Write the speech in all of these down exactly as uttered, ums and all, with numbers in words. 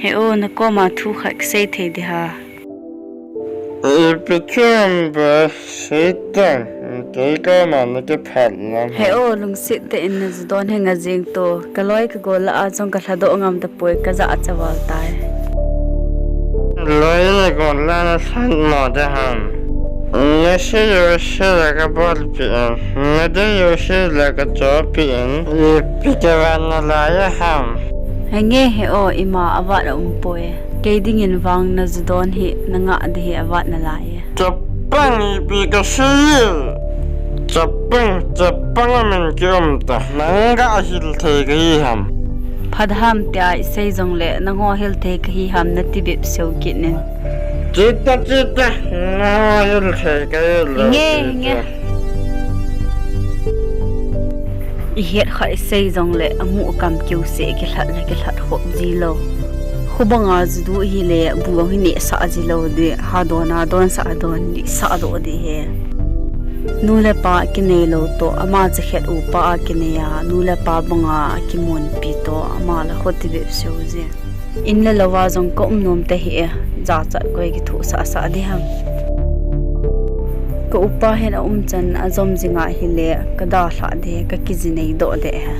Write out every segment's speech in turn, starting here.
He o, nakoma thu khat kasei thei ding ham? Ipi thu ham bai, seitan, kei koma nakiphat lam. He o, lungset tah in naja don hi nga jeng to. Kaloi kagol lah a jong kalhadoh ngam tapoi, kajah a chaval tai. Loi le gol lah a nasat mo ding ham? Nasei jouse la kabolpeh in, nadei jouse la kachohpeh in, ipi kivah nalai ham? Henge he o, ima avat aumpoi. Kei dingin vang naja don hi nangah ding hi avat nalai e. Chapang, ipi kasei? Chapang, chapang amin kium ta. Nang gahil thei kahi ham? Phat ham tia isei jongle nangho hil thei kahi ham nati bep seu kit in. Chita, chita, nangho hil thei kahi lou. Nge, nge. Ihet kha isei jongle amu akam keu seh, kilhat le kilhat khop jilou. Khubanga judu hile bu jong hi nehsah jilou ding, hadon a donsah a don ding, sahdoh ding hi. Nu le pa kinei lou toh, ama chakhet upa a kinei a, nu le pa banga kimunpi toh, ama la khoti bep seu jin. In le lou a jong kaum nom tahih e, jachat koi kithohsah sah ding ham? Ka upa hin aumchan ajom jing ahile, kadalhah ding, kakijinei doh ding e.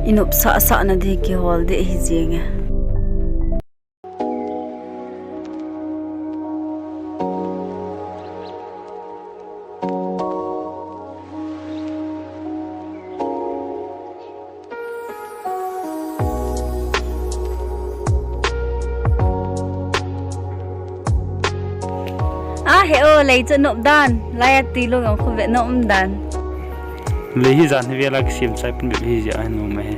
Inopsah sahna ding kihol ding ahi jenge. A he o, lei chu nop dan, laiya tilung jong khu ve nop dan. Lei hi jan hi vela kisem chai pun bep hi jeh a hi nom ahi.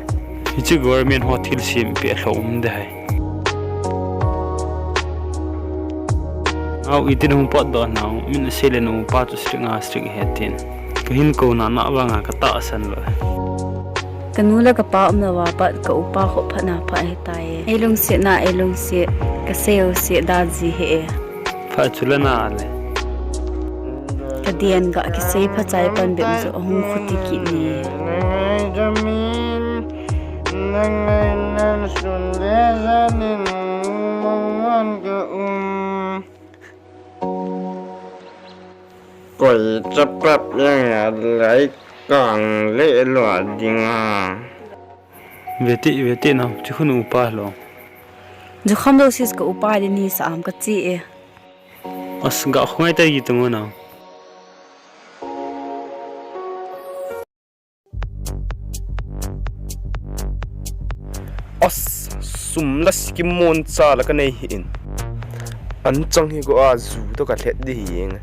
Hiche government ho thil sempeh lhou um ding ahi. Nao, itin hung potdoh nao, min asei le nu pa chu strict a strict ahi tin. Kahin kouna na vanga katahsan lou. Kanu le kapa umlouva pat ka upa khoh phatna pha ahitai. Eilungsetna, eilungset, kasei jouse da ji hih e. Pha chu le na le. Kaden ga kisei phachai pan bep chu ahung khuti kit ni. Koi chapap jeng a lai kang le lua ding a. Vete, vete nao, chu khun upa lou. Jukham lou sis ka upa din hi sa am kachi e. As ga khungai tai gi tungo nao. As, sum la sikimon cha la kanei hi in. An chang hi go a ju to kalhet di hi eng.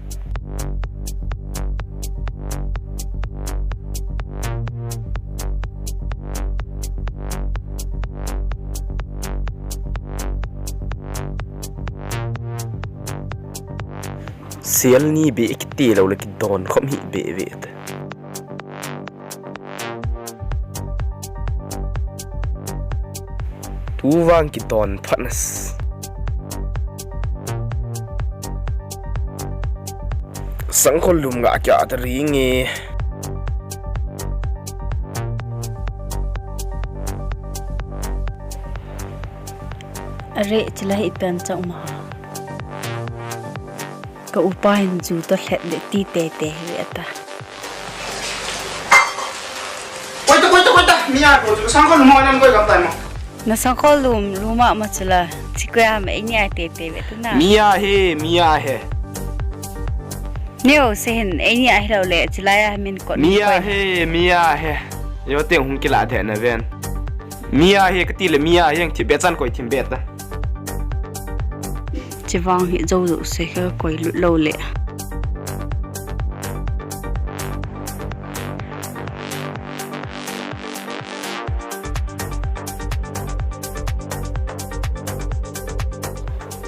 Sel ni be kiti lou le kidon khom hi be ve te. Tuvang kidon phat nas. Sangkhol lum ga kya ta ring e. Are chila hi pen chang ma. Ka upa hin ju to lhet de ti te te hi ata. Koi ta, koi ta, koi ta. Mi a ko ju sangkhol lum ho nan koi gam tai mo. Na sangkhol lum, lum a ma chula. Chi koi a ma eini a te te ve tu na. Mi a he, mi a he. Neo se hin eini a hilou le chilai a min kot. Mi a he, mi a he. Yo teng hung kila de na ven. Mi a he kati le mi a he ang thi be chan koi thim be ta. Chivang hi jou jou se ka koi lut lou le.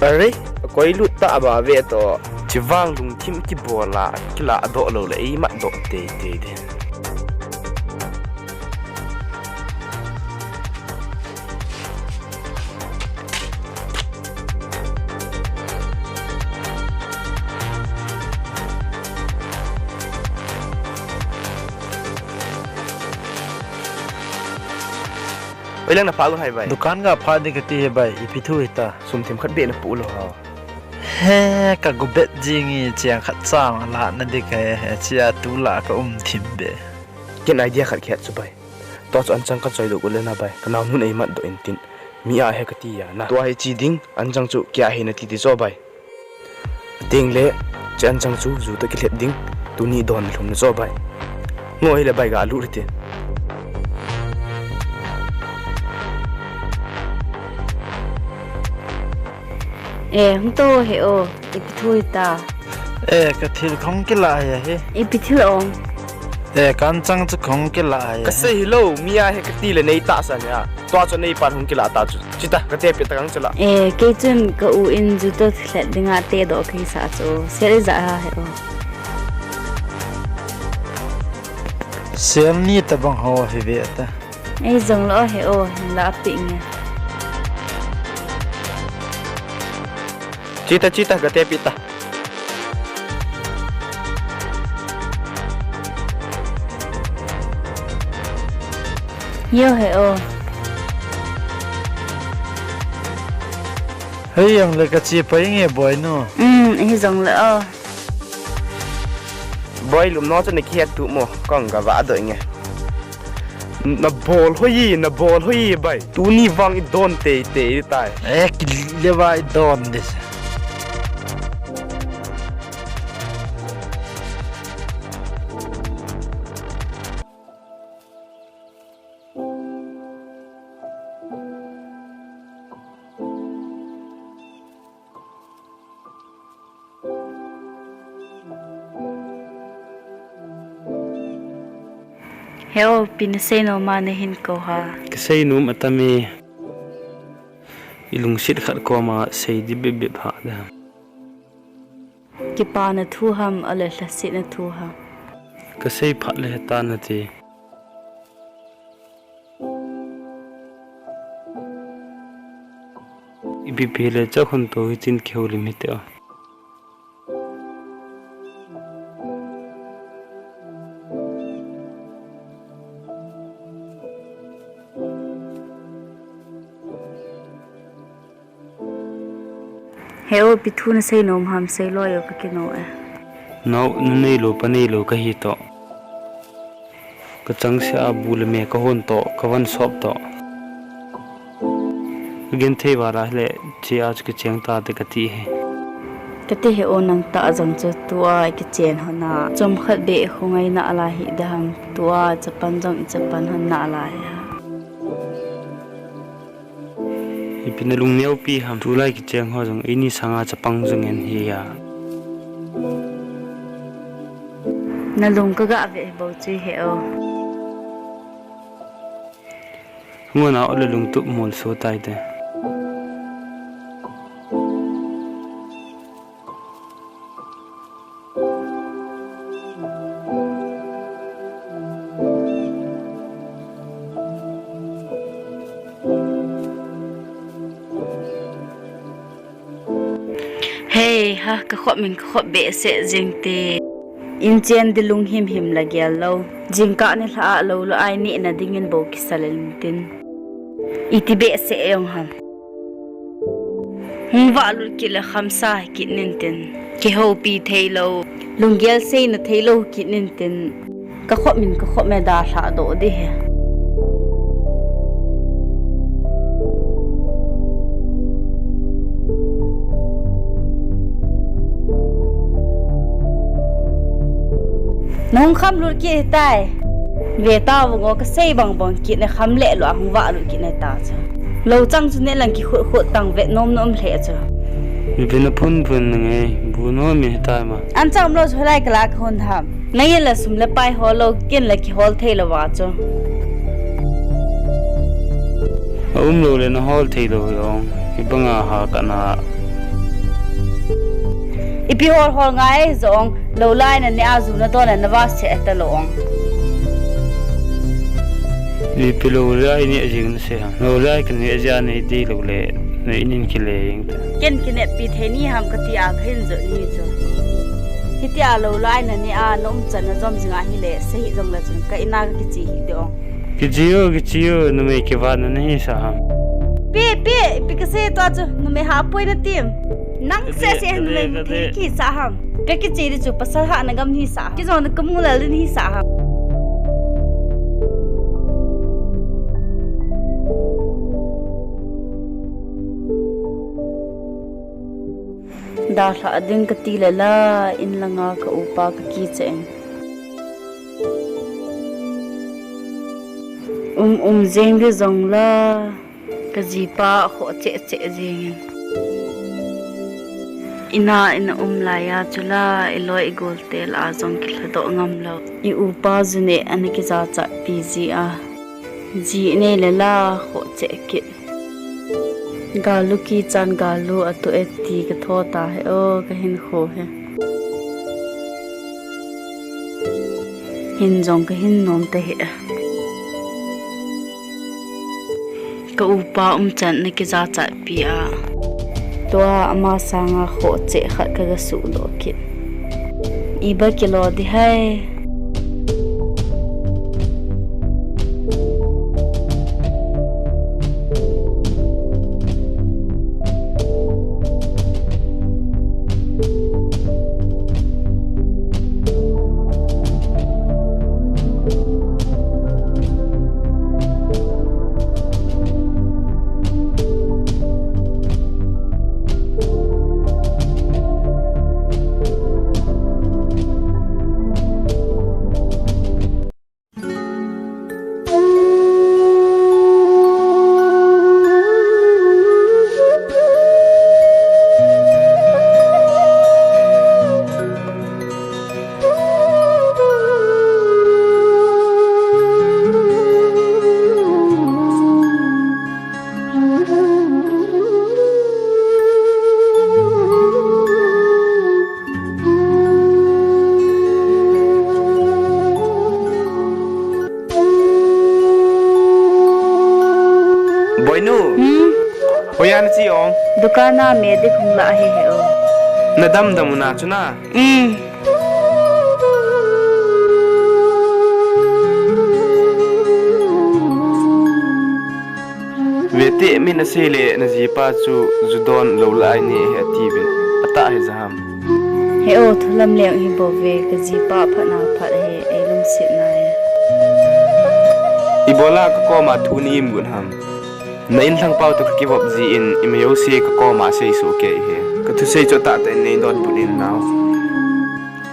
Are, koi lut ta ba ve to. Chivang lungthim kibol a, kila doh lou le, ei mat doh tei tei de. Hoilang na pha gon ham bai? Dukan ga pha ding kati hi bai, ipi thu hita. Sum themkhat beh na pu lou ham? He, ka go bet jing e, cheng khat chang la na ding kahi, he, chia tu la ka um thim be. Ken idea khat kihet chu bai. Tua chu anchang ka choi doh got le na bai, ka naonun ei mat doh in tin. Mi a he kati a na. Tua hi chi ding, anchang chu kia he na ti ti chu bai. Teng le, che anchang chu ju toh kilhep ding, tuni don lhum na chu bai. Ngo hile bai ga lut hite. Eh, hung to he o, ipi thu hita. Eh, ka thil khong kila hi ahi. Ipi thil ong. Eh, ka anchang chu khong kila hi ahi. Ka sei hilou, mi a he kati le nei tahsan a. Tua chu nei pan hung kila ta chu. Chita, ka te pi ta kang chila. Eh, kei chun ka u in ju toh thlet dinga te doh kei sa chu. Sel ja ha he o. Sel ni tabang ho hi ve ta. Ei jong lo he o, hin la pi nge. Chita, chita, ka te pi ta. Yo he o. Hei yang le ka chi pai nge boi nu. Um, hi jong le o. Boi lum no chu na kihet tu mo, kong ga va doh nge. Na bol hoi, na bol hoi bai. Tuni vang i don tei tei tai. Eh, ki le va i don dis. He o, ipi na sei nom a na hin kou ham? Ka sei nom atam e. I lungset khat koma sei di bep bep ha da. Kipana thu ham, ale lhasetna thu ham? Ka sei phat le heta na ti. Ipi pi le cha khun to hi chin kihoulim hite o. He o, ipi thu na sei nom ham, sei loi o ka kino e. Nao, nu nei lou, pa nei lou ka hi toh. Ka changseh a bu le me ka hon toh, ka van sop toh. Ka genthei val a hile, che a chu kicheng ta te ka ti hi. Ka ti he o, nang tah jong chu tua i kichen hon a. Chomkhat beh khongai na la hi da ham, tua chapang jong i chapang hon na la hi ha. Ipi na lung neo pi ham, tulai kicheng ho jong, eini sanga chapang jong en hi a. Na lung ka ga ve bou chu he o. Ngon a ole lungtup mol so tai te. Hei ha, ka khop min ka khop behseh jing te. Inchen di lunghimhim la gel lou. Jingkah nilhah a lou lou ai nehna dingin bou kisa lel intin. Iti behseh jong ham. Hung vahlut kit le khamsa hi kit nintin. Kihoupi theilou, lunggel seina theilou hi kit nintin. Ka khop min ka khop me dalhah doh di hi. Nahung khamlut kit hitai. Ve tavung o, kasei bangbang kit na kham leh lou a hung vahlut kit na ta chu. Lou chang chu neh lang kikhut khut tang vet nom nom lheh chu. Ipi na phun phun na nge, bu nom mi hitai ma. An chang lou chu lai kala ka hun ham. Nangin la sum le pai hol lou, ken la kihol thei lou va chu. A um lou le na hol thei lou hi ong. Hibanga ha ka na. Ipi hol hol ngai jong, lou lai na neh a ju na don na va se ta lou ong. Ipi lou lai neh jing na se ham. Lou lai ka neh jia nei di lou le, na inin kile jing ta. Ken kineppi thei ni ham kati a ka hin jot ni chu. Hitia lou lai na neh a na umchan na jom jing a hile, sei hi jong le chun ka ina ka kiche hi de ong. Kiche o, kiche o, numei kivahna nahisah ham? Pe, pe, ipi kasei tua chu, numei hahpoi natim. Nang seh seh numei mu thei kisah ham? Ka kiche di chu pasal hahna gam nahisah ham? Kijona kamu lel di nahisah ham? Dalhah ding kati le la, in langa ka upa kakicha in. Um um jeng di jong la, ka jipa khoh cheh cheh jeng in. Ina ina um laiya chu la, i loi i gol te lah a jong kilhadoh ngam lou. I upa ju neh ana kijachat pi ji a. Ji nei le la, khoh cheh kit. Galu kichan galu atoh e ti ka tho ta hi o, ka hinkho hi. Hin jong ka hin nom ta hi. Ka upa umchan na kijachat pi a. Tua ama sanga khoh cheh khat ka ga suhdoh kit. Iba kilo di hai. Boinu. Hmm? Hoiya nache ong? Dukan a me di khong la hi hi o. Na damdam u na chu na. Hmm. Vete, min asei le na jipa chu ju don lou lai ni hi ati vin. Atah hi ja ham? He o, thu lam leng hi bou ve, ka jipa phatna phat hi ei lungset nai. Ibola ka koma thu nei im got ham? Na inlhang pau toh ka kivop jin, ima jouse ka koma sei soh kei hi. Ka thusei chu atah tah in nei donbut in nao.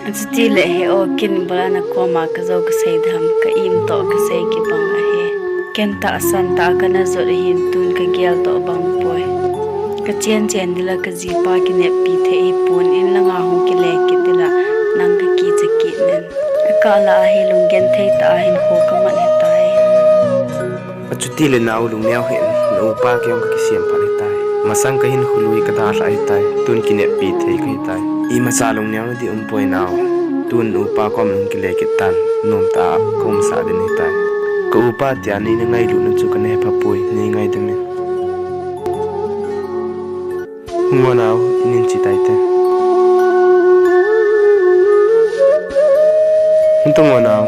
Achuti le he o, ken ibola na koma ka jou ka sei ding ham, ka im toh ka sei kibang ahi. Ken tahsan tah a ka na jot ahin, tun ka gel toh bang poi. Ka chen chen dila ka jipa kineppi thei hipon, in langa hung kile kit dila nang ka kicha kit nen. Akah lah a hi lunggenthei tah a hinkho ka man hitai. Achuti le nao lungneo hih in, na upa kei jong ka kisem phat hitai. Masang ka hinkho lui ka dalhah hitai, tun kineppi thei ka hitai. Imacha lungneo na di umpoi nao. Tun upa kom in hung kile kit tan, nomtah a ka umsah ding hitai. Ka upa tia nei na ngailutna chu ka na hepha poi, nei ngaidam in. Hung o nao, inin che tai te. Hung tung o nao.